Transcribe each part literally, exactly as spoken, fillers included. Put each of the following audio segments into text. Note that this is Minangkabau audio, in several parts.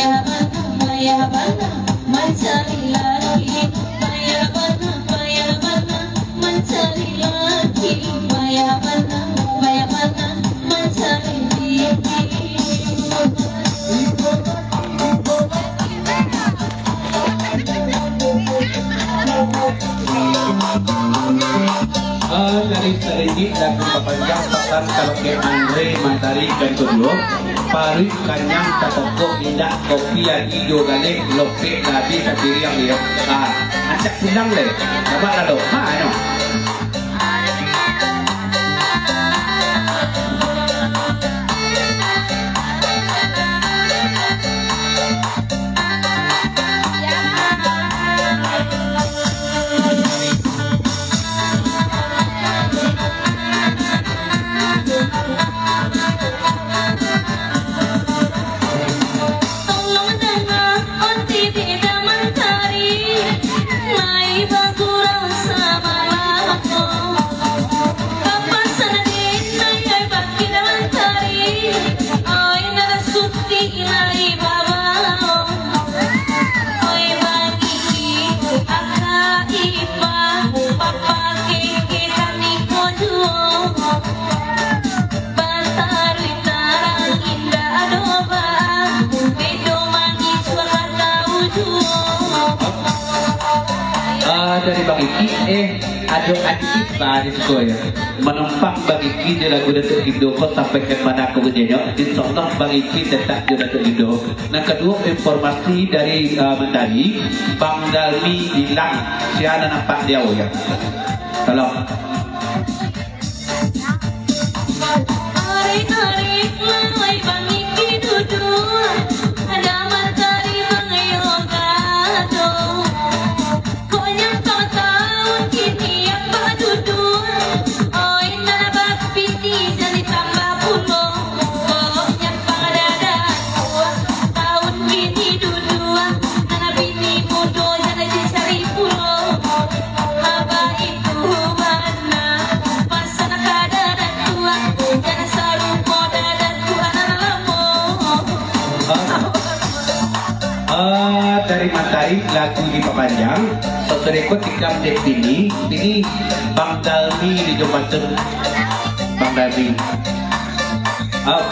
Payah bana, payah bana mancari laki. Payah bana, payah bana mancari laki. Payah bana, payah bana mancari laki. Ah, dari sadikik lagu papanjang pasan karaoke Andre Mantari Gantuduo, paruik kanyang tatokok indak kopi agi jo galeh, lopek lah abih tapiriang iyo. Ah, ancak pulang lai. Sabab lalu. Ha, ano. Tolong danga, onti bida mantari, lai bagurau samalam ko. Kapasan den lai bakida mantari, oi, nan suti lai babao. Oi, bangiki, aka ipa, papa keke kaniko juo. Bataruih tarang indak ado ba, bedo mangicuah ka ujung. Ah, dari Bang Iki, eh, ado Adi Ipa di siko yo. Manumpang Bang Iki jo lagu Datuak Indo ko sampai ka mano ko nyo. Insya Allah Bang Iki tetap jo Datuak Indo. Nan kaduo, informasi dari, ah, Mantari, Bang Dalmi ilang. Sia nan nampak diau yo. Tolong. Ari-ari lai bangiki duduak, ada mantari bang yo gado. Kok nyampang taun kini yang baduduak, oi, nan bapiti jadi tambah pulo. Kok nyampang dadak taun kini duduak, nan bini mudo jadi cari pulo. Haba itu bana, pasan ka dadak tuak, jan sarupo dadak tuak nan lamo. Ah, dari Mantari, lagu dipapanjang, sasareko tikam dek bini, bini Bang Dalmi di Jombang tu. Bang Dalmi. Ah.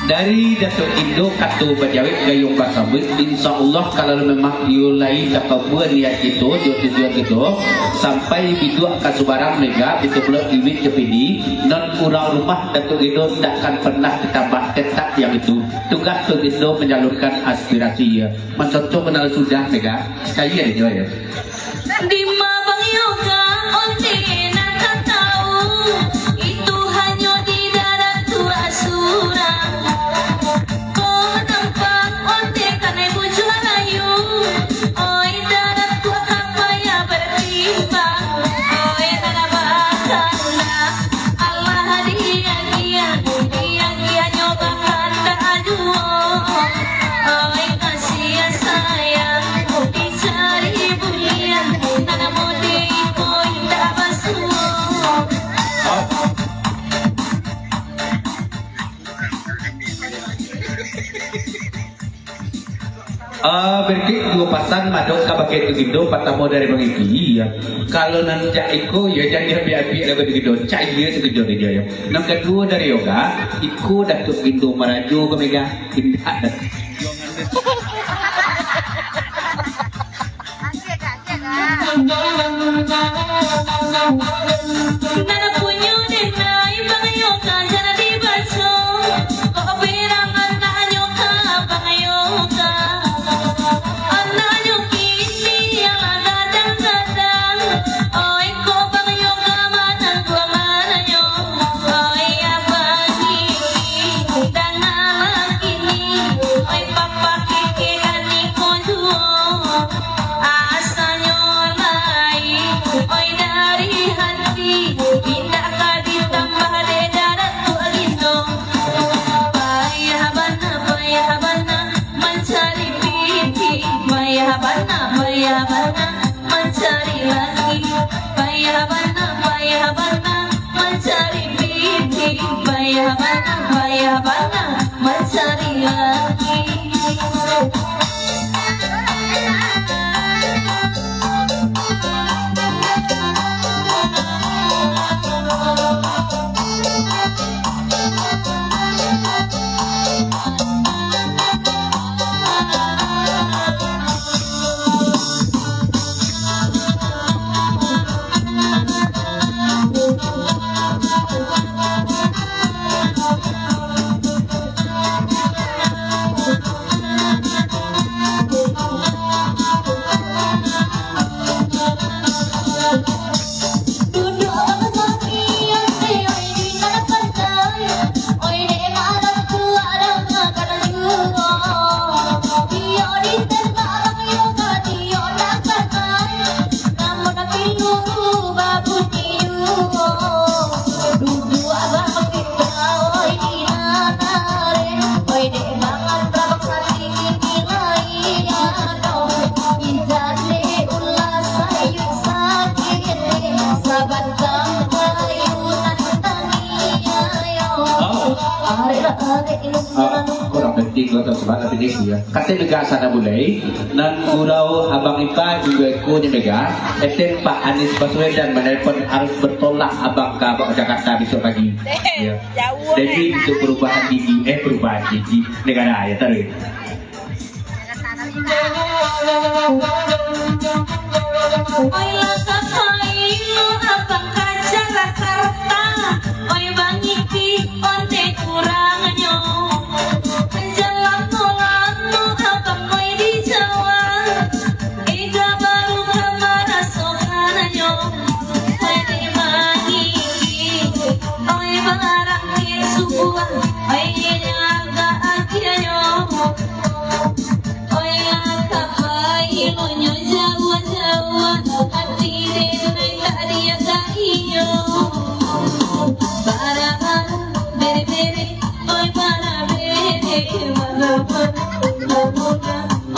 Dari Datuak Indo kato bajawek gayuang basambuik, insya Allah kalau memang iyo lai takabua niat kito jo tujuan kito, sampai biduak ka subarang mega, baitu pulo iwik jo pidi, nan urang rumah Datuak Indo ndak akan pernah ditambah, tetap yang itu. Tugas Datuak Indo manyalurkan aspirasi, yo. Mancontoh kenal sudah, mega. Cayia inyo, yo. Dima Bang Yoga, onde nan ka tau, itu hanyo di darat tu surang. Ko nampak onde kanai bujua layu, oi darat tu ka payah batimbang, oi nan bakana. Alah diagiah, diagiahnyo bakandak juo. Oi kasih sayang, dicari buliah, nan mudo iko indak basuo. Ah, barikik duo pasan mado ka bakeh Datuak Indo, partamo dari Bang Iki, yo. Kalau nan jak iko, yo, jan diambiak-ambiak lagu Datuak Indo, cayia Datuak Indo, yo. Nan kaduo dari Yoga, iko Datuak Indo marajo ko mega, indak. Nan punyo denai Bang Yoga, jan dibaco. Kok bilang anaknyo ka Bang Yoga. Anaknyo kini lah gadang-gadang. Oi, ko Bang Yoga manang dua mananyo. Oi, abang Iki, dangalah kini. Oi, papa keke kaniko juo. Asanyo lai, oi, dari hati. Payah bana, payah bana mancari laki. Ah, kurang penting lah, tak sebab lah penting ya. Kato Mega Sana Bulai, nan gurau Abang Ipa juga eko je Mega, eten Pak Anies Baswedan menelpon harus bertolak Abang ka Jakarta besok pagi. Ya. Jadi untuk perubahan gigi, eh, perubahan gigi, negara ya, taruh. Oi lah ka pai lo abang ka Jakarta, oi bangiki onte kurangnyo. Jan lamo-lamo abang oi di Jawa, Ega baru ka marasokannyo. Oi dek bangiki, oi barangkek subuah, oi nyo agak agiahnyo. Oi lah ka pai lo nyo jauah-jauah, ati den lai tak diagai iyo. Bara-bara bere-bere, oi bara bere,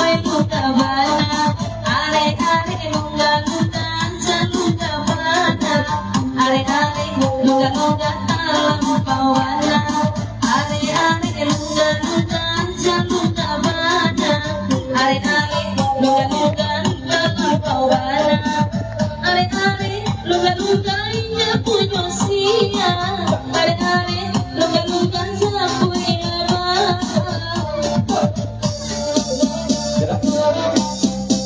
oi lungga bana, arek-arek lungga-lungga, jan lungga bana, arek-arek lungga-lungga talampau bana. Arek-arek lungga-lungga, jan lungga bana. Arek-arek lungga-lungga, talampau bana. Arek-arek lungga-lungga, indak punyo sia. Arek-arek lungga-lungga, jan punyo bana.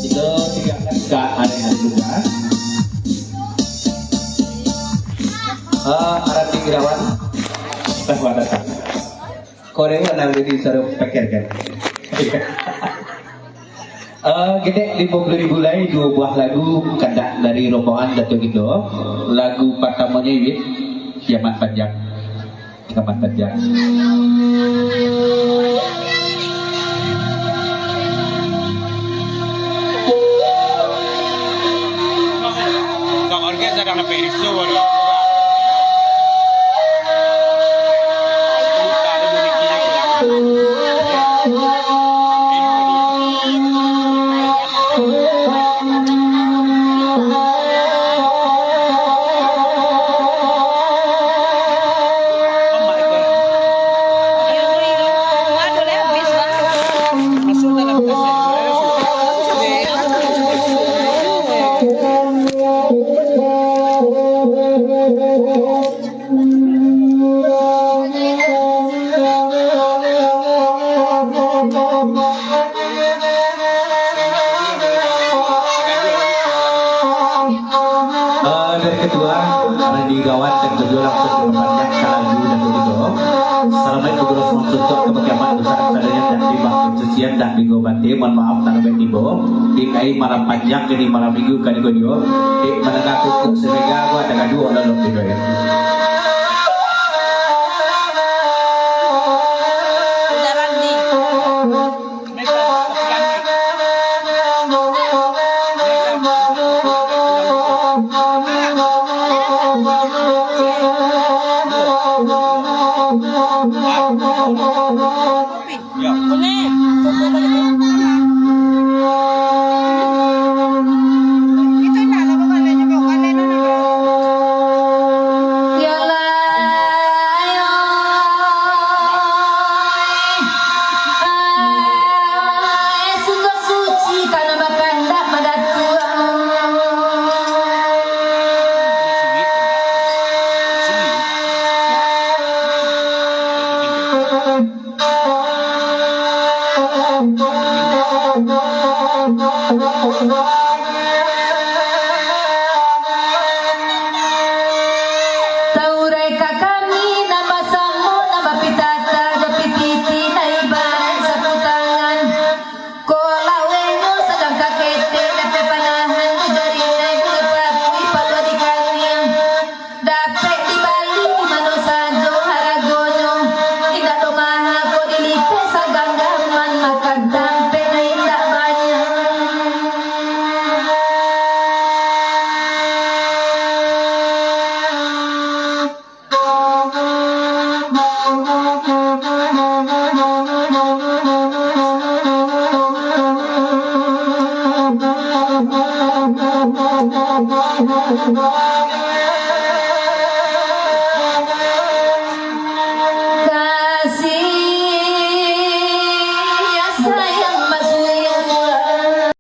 Kito tinggakan ka arek-arek lungga. Eh, Arati Irawan, selamat datang. Korea nang jadi suruh pikirkan. Eh, gedek limo puluah ribu lai, duo buah lagu kandak dari rombongan Datuak Indo. Lagu partamonyo, Iwit, Kiamat Panjang. Kiamat Panjang. Eh, dari ketua, Randy Gawan, dan beliau langsung diperpanjang ka lagu dan begitu. Salamaik bagurau suntuak ka kiamat, dosa sadonyo dan timbang kesucian dan minggu mati. Mohon maaf, tak sampai tibo. Di kai malam panjang, jadi malam minggu ka digo dio. Di manangah kukuh semega, gua ada gaduh, ada lom tibo ya. Udah Randy.